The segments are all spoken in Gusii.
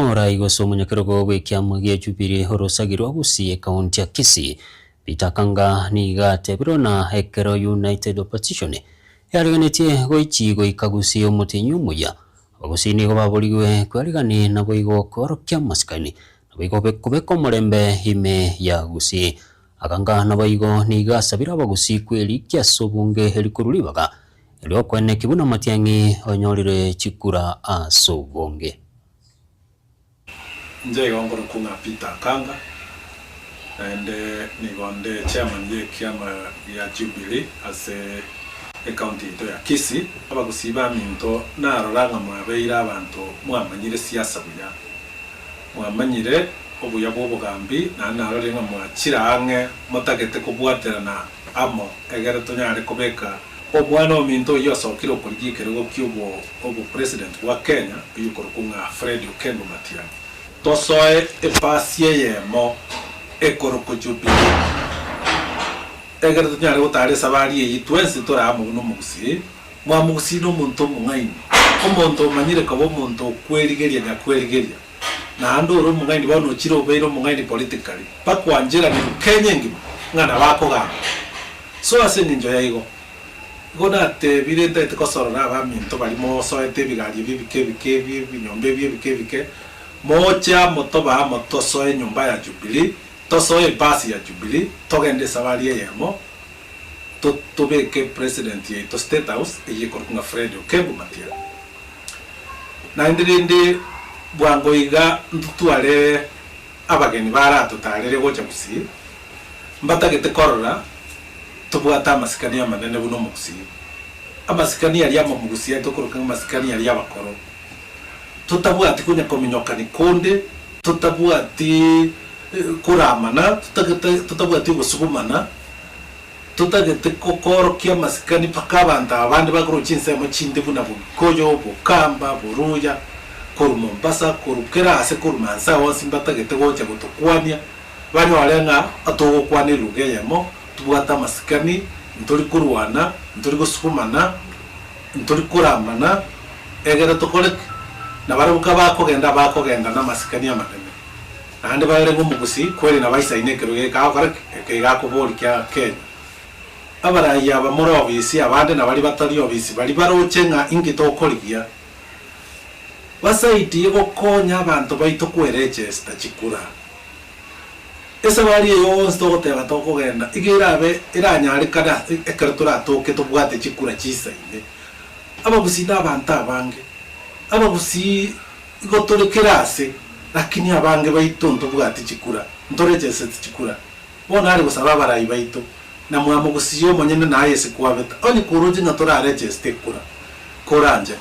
Omorai gose omonyakerogo bw'ekiama gia Jubilee orosagi rwa Gusii ekaunti ya Kisii, Peter Kanga nigo atebirwe na ekero United Opposition yariganetie goichi goika Gusii omotienyi omoyia, Abagusii nigo baborigwe kwerigani naboigo koorokia amasikani naboigo kobeka omorembe ime ya Gusii. Akanga naboigo nigo asabire Abagusii kwerikia ase obonge erikorwa ribaga eriokweneki buna Matiang'i onyorire chikura ase obonge. Inche igo nkorokwa ng'a Peter Akanga, naende nigo nde chairman y'ekiama gia Jubilee ase ecounty yaito ya Kisii. Abagusii baminto narora ng'a mwabeire abanto mwamanyire siasa buya, mwamanyire obuya bw'obogambi naende narorire ng'a mwachire ang'e motagete kobwaterana amo egere tonyare kobeka Omwana ominto oyio osokire okorigia ekerogo ki'obopresident bwa Kenya oyio okorokwa ng'a Fred Okengo Matiang'i. Tosoe epasi eyemo ekorokwa Jubilee egere tonyare gotara esabari eyio twensi tore amo buna omogusii. Mwamogusii nomonto omong'aini, omonto omanyire koba omonto okwerigeria nyakwerigeria, naende ore omong'aini bono ochire obeire omong'aini politically, bakwancheranigwe Kenya engima ng'a nabo akogamba. So ase engencho yaigo, igo natebire ntaete kosorora abaminto baria mosoete ebigari ebi ebike ebike ebi ebinyomba ebi ebike ebike, moche amo tobe amo tosoe enyomba ya Jubilee, tosoe ebasi ya Jubilee, togende esabari eyemo, to tobeke president yaito State House eyio ekorokwa ng'a Fred Okengo Matiang'i. Naende rende bwango iga ntotware abageni baratotaarere gocha Gusii, mbatagete korora tobwate amasikani amanene buna omogusii. Amasikani aria amomogusii aye tokoroka ng'a amasikani aria abakoro. Totabwati konya kominyokani konde, totabwati koramana, totagete totabwati ogosugumana, Totagete kokoorokia amasikani mpaka abanto aba bande bakorwa chinsemo chinde buna Bogikoyo, Bokamba, Boruya, korwa Mombasa, korwa kera aase korwa mansa onsi mbatagete gocha gotokwania, banyore ng'a togokwana eluga eyemo, tobwate amasikani, ntori korwana, ntori gosugumana, ntori koramana, egere tokore ki? Nabarabwo kabakogenda bakogenda namasikani amanene. Naende barere ng'a omogusii kweri nabo aisaine ekerogo eke agokora ki? Eke iga akoboria kia Kenya. Abarai aba more obisi abande na baria batari obisi baria baroche ng'a inki tokorigia, basaidie gokonya abanto baito kweregesta chikura. Esabari eye yonsi togoteba tokogenda iga erabe eranyarekane ekero toratoke tobwate chikura chisaine. Abagusii na abanto abange, abagusii. Igo tore kera ase, lakini abange baito ntobwati chikura, ntorecheseti chikura. Bono are gosaba abarai baito, na mwamogusirie omonyene na aye ase kwabeta, onye koroche ng'a torarechesete ekura, koranche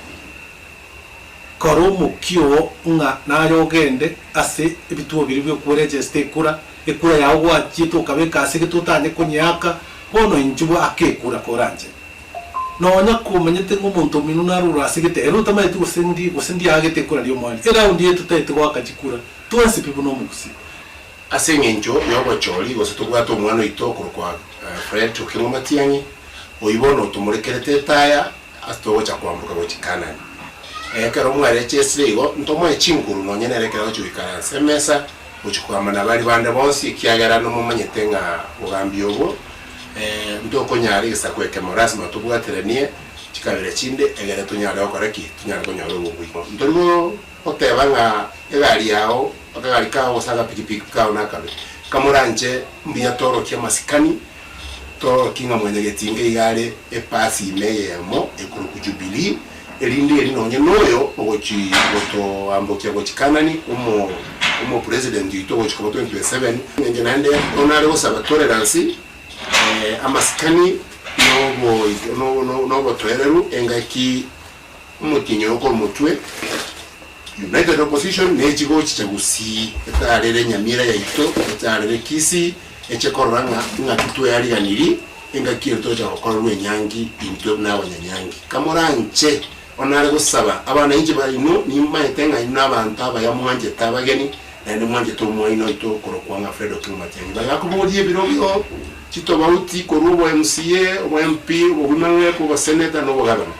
kora omokia oo ng'a naye ogende ase ebituo biria biokwerechesete ekura, ekura yao gwachiete okabeka ase gete otanye konyeaka, bono inchuo ake ekura koranche. Nonya komanyete ng'a omonto omino narure ase gete, ere otamanyeti gose ndi gose ndiagete ekura ri'omoerio, eraundi eye totaete goaka chikura, twensi pi buna omogusii. Ase engencho y'obochori gose tobwate omwana oito okorokwa Fred Okeng'o Matiang'i, oyio bono otomorekerete etaya ase togocha kwamboka gochia Kanani. Ekero mwarechesire igo, ntomoe chinguru nonya nere ekero agochia goikaransa emesa gochia kogamba nabaria bande bonsi, ekiagera nomomanyete ng'a bogambi obo Ntokonyara egesaku ekemo, lasima tobwateranie chikabira chinde egere tonyare gokora ki? Tonyare konyora obobui. Ntori goteba ng'a egari yao, akagari kao gose agapikipiki kao nakabe. Kamoranche mbuya toorokie amasikani, toorokie ng'a mwanyagetinga iga are epasi ime eyemo ekorokwa Jubilee, erinde eri nonye noyo ogochi gotoambokia gochia Kanani, omo omopresident oito ogochi koba 2027, Inche naende bono nare gosaba tolerance, amasikani, na obotoereru engaki omotienyi oyo okore omotwe, United Opposition nechi gochicha gusii etarere Nyamira yaito, etarere Kisii, eche korora ng'a ng'aki tweariganiri engaki ere togocha gokorerwa enyangi intwe buna abanyanyangi. Kamoranche Bono nare gosaba abana inche baino, nimanyete ng'a inwe nabanto abaya mwanchete abageni, naende mwanchete omwaino oito okorokwa ng'a Fred Okengo Matiang'i. Bagakoboria ebirobio chitobauti korwa obo MCA, obo MP, obo Women Rep, obo Senator, na obogavana.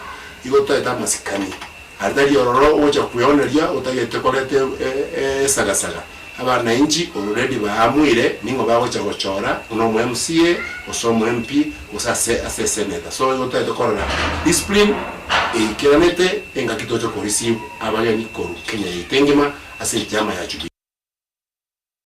Igo toete amasikani. Aria tari ororo ogocha kweoneria otagete koreta esagasaga. Abananchi already baamuire ning'o bagocha gochora buna omo MCA gose omo MP gose ase ase esenator. So igo totaete korora discipline eikeranete engaki toche ko receive abageni korwa Kenya yaito engima ase echama ya Jubilee.